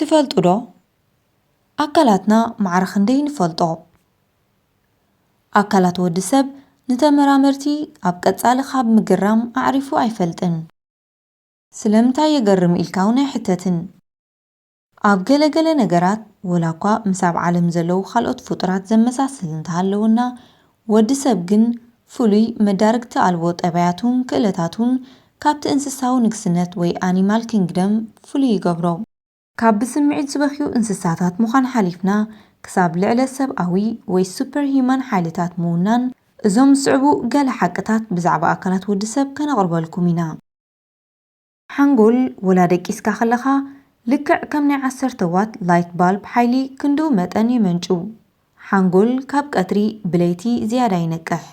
ትፈልጡ ዶ? ኣካላትና ማዕረ ክንደይ ንፈልጦ? ኣካላት ወዲ ሰብ ንተመራመርቲ ኣብ ቀጻሊ ካብ ምግራም ኣዕሪፉ ኣይፈልጥን። ስለምንታይ የገርም ኢልካ እውን ኣይሕተትን። ኣብ ገለ ገለ ነገራት፣ ወላ እኳ ምስ ኣብ ዓለም ዘለዉ ካልኦት ፍጡራት ዘመሳስል እንተሃለወና፣ ወዲ ሰብ ግን ፍሉይ መዳርግቲ ኣልቦ ጠባያቱን ክእለታቱን ካብቲ እንስሳዊ ንግስነት ወይ ኣኒማል ኪንግደም ፍሉይ ይገብሮ። ካብ ብስምዒት ዝበኽዩ እንስሳታት ምዃን ሓሊፍና፣ ክሳብ ልዕለ ሰብኣዊ ወይ ሱፐር ሂዩማን ሓይልታት ምውናን፣ እዞም ዝስዕቡ ገለ ሓቅታት ብዛዕባ ኣካላት ወዲ ሰብ ከነቕርበልኩም ኢና። ሓንጎል፣ ወላ ደቂስካ ከለኻ፣ ልክዕ ከም ናይ ዓሰርተ ዋት ላይት ባልብ ሓይሊ ክንድኡ መጠን የመንጩ። ሓንጎል ካብ ቀትሪ ብለይቲ ዝያዳ ይነቅሕ።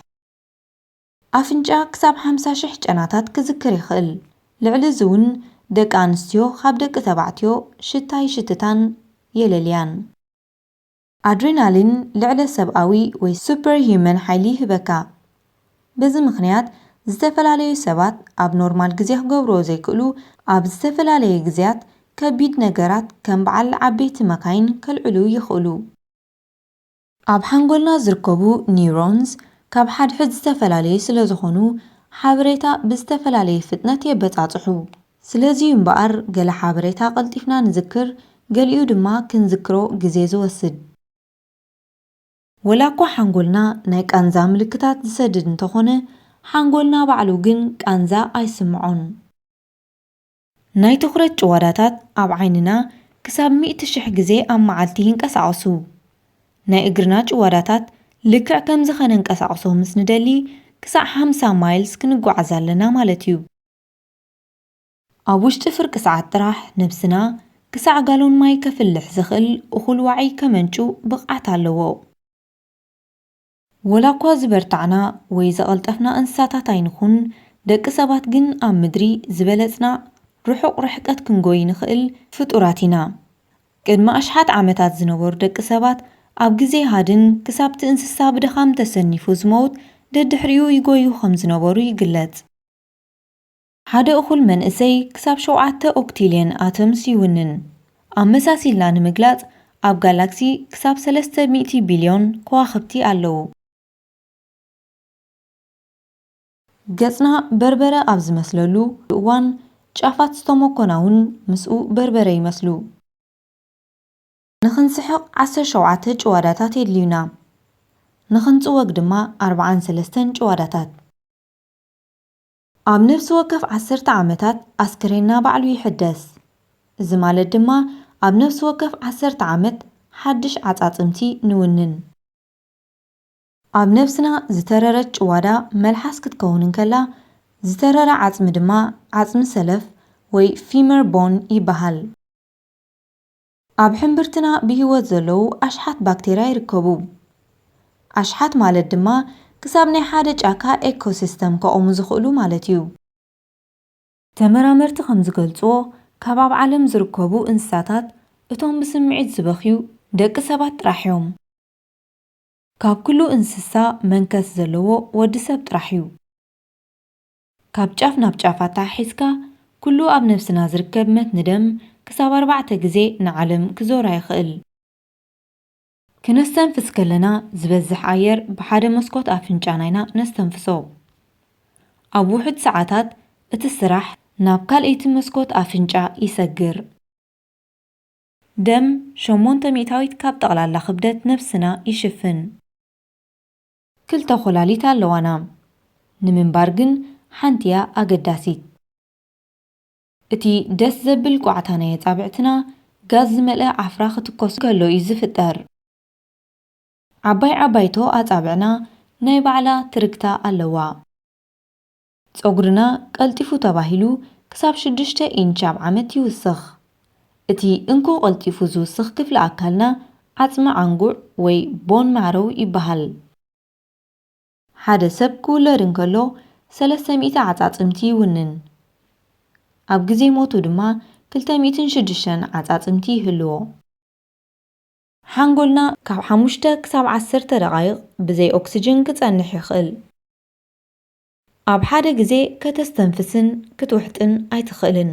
ኣፍንጫ ክሳብ ሓምሳ ሽሕ ጨናታት ክዝክር ይኽእል። ልዕሊ እዚ እውን ደቂ ኣንስትዮ ካብ ደቂ ተባዕትዮ ሽታ ይሽትታን የለልያን። ኣድሬናሊን ልዕለ ሰብኣዊ ወይ ሱፐር ሂዩመን ሓይሊ ይህበካ። በዚ ምኽንያት፣ ዝተፈላለዩ ሰባት ኣብ ኖርማል ግዜ ክገብርዎ ዘይክእሉ፣ ኣብ ዝተፈላለየ ግዜያት ከቢድ ነገራት ከም በዓል ዓበይቲ መካይን ከልዕሉ ይኽእሉ። ኣብ ሓንጎልና ዝርከቡ ኒውሮንስ ካብ ሓድሕድ ዝተፈላለዩ ስለ ዝኾኑ፣ ሓበሬታ ብዝተፈላለየ ፍጥነት የበጻጽሑ። ስለዚ እዩ እምበኣር ገለ ሓበሬታ ቀልጢፍና ንዝክር፣ ገሊኡ ድማ ክንዝክሮ ግዜ ዝወስድ። ወላ እኳ ሓንጎልና ናይ ቃንዛ ምልክታት ዝሰድድ እንተኾነ፣ ሓንጎልና ባዕሉ ግን ቃንዛ ኣይስምዖን። ናይ ትኹረት ጭዋዳታት ኣብ ዓይንና ክሳብ ሚእቲ ሽሕ ግዜ ኣብ መዓልቲ ይንቀሳቐሱ። ናይ እግርና ጭዋዳታት ልክዕ ከምዚ ከነንቀሳቕሶ ምስ ንደሊ፣ ክሳዕ ሓምሳ ማይልስ ክንጓዓዝ ኣለና ማለት እዩ። ኣብ ውሽጢ ፍርቂ ሰዓት ጥራሕ ነብስና ክሳዕ ጋሎን ማይ ከፍልሕ ዝኽእል እኹል ዋዒ ከመንጩ ብቕዓት ኣለዎ። ወላ እኳ ዝበርታዕና ወይ ዘቐልጠፍና እንስሳታት ኣይንኹን፣ ደቂ ሰባት ግን ኣብ ምድሪ ዝበለጽና ርሑቕ ርሕቀት ክንጎይ ንኽእል ፍጡራት ኢና። ቅድሚ ኣሽሓት ዓመታት ዝነበሩ ደቂ ሰባት ኣብ ግዜ ሃድን ክሳብቲ እንስሳ ብድኻም ተሰኒፉ ዝመውት ደድሕሪኡ ይጎዩ ከም ዝነበሩ ይግለጽ። ሓደ እኹል መንእሰይ ክሳብ ሸውዓተ ኦክቲልየን ኣተምስ ይውንን። ኣመሳሲልና ንምግላጽ፣ ኣብ ጋላክሲ ክሳብ ሰለስተ ሚእቲ ቢልዮን ከዋኽብቲ ኣለዉ። ገጽና በርበረ ኣብ ዝመስለሉ እዋን፣ ጫፋት ዝተመኮና እውን ምስኡ በርበረ ይመስሉ። ንኽንስሕቕ ዓሰርተ ሸውዓተ ጭዋዳታት የድልዩና። ንኽንጽወግ ድማ ኣርብዓን ሰለስተን ጭዋዳታት። ኣብ ነፍሲ ወከፍ ዓሰርተ ዓመታት ኣስከሬንና ባዕሉ ይሕደስ። እዚ ማለት ድማ ኣብ ነፍሲ ወከፍ ዓሰርተ ዓመት ሓድሽ ዓጻጽምቲ ንውንን። ኣብ ነብስና ዝተረረት ጭዋዳ መልሓስ ክትከውን እንከላ፣ ዝተረረ ዓጽሚ ድማ ዓጽሚ ሰለፍ ወይ ፊመር ቦን ይበሃል። ኣብ ሕምብርትና ብህይወት ዘለዉ ኣሽሓት ባክቴርያ ይርከቡ። ኣሽሓት ማለት ድማ ክሳብ ናይ ሓደ ጫካ ኤኮሲስተም ከቑሙ ዝኽእሉ ማለት እዩ። ተመራመርቲ ከም ዝገልጽዎ፣ ካብ ኣብ ዓለም ዝርከቡ እንስሳታት እቶም ብስምዒት ዝበኽዩ ደቂ ሰባት ጥራሕ እዮም። ካብ ኩሉ እንስሳ መንከስ ዘለዎ ወዲ ሰብ ጥራሕ እዩ። ካብ ጫፍ ናብ ጫፍ ኣተሓሒዝካ፣ ኩሉ ኣብ ነብስና ዝርከብ መትኒ ደም ክሳብ ኣርባዕተ ግዜ ንዓለም ክዞራ ይኽእል። ክነስተንፍስ ከለና ዝበዝሕ ኣየር ብሓደ መስኮት ኣፍንጫና ኢና ነስተንፍሶ። ኣብ ውሑድ ሰዓታት እቲ ስራሕ ናብ ካልኣይቲ መስኮት ኣፍንጫ ይሰግር። ደም ሸሞንተ ሚእታዊት ካብ ጠቕላላ ክብደት ነብስና ይሽፍን። ክልተ ኮላሊት ኣለዋና። ንምንባር ግን ሓንቲ እያ ኣገዳሲት። እቲ ደስ ዘብል ቋዕታ ናይ ኣጻብዕትና፣ ጋዝ ዝመልአ ዓፍራ ክትኮስ ከሎ እዩ ዝፍጠር። ዓባይ ዓባይቶ ኣጻብዕና ናይ ባዕላ ትርግታ ኣለዋ። ጸጉርና ቀልጢፉ ተባሂሉ ክሳብ ሽዱሽተ ኢንች ኣብ ዓመት ይውስኽ። እቲ እንኮ ቀልጢፉ ዝውስኽ ክፍሊ ኣካልና ዓጽሚ ዓንጉዕ ወይ ቦን ማሮው ይበሃል። ሓደ ሰብ ክውለድ እንከሎ ሰለስተ ሚእቲ ዓጻጽምቲ ይውንን። ኣብ ግዜ ሞቱ ድማ ክልተ ሚእትን ሽዱሽተን ዓጻጽምቲ ይህልዎ። ሓንጎልና ካብ ሓሙሽተ ክሳብ ዓሰርተ ደቓይቕ ብዘይ ኦክስጅን ክጸንሕ ይኽእል። ኣብ ሓደ ግዜ ከተስተንፍስን ክትውሕጥን ኣይትኽእልን።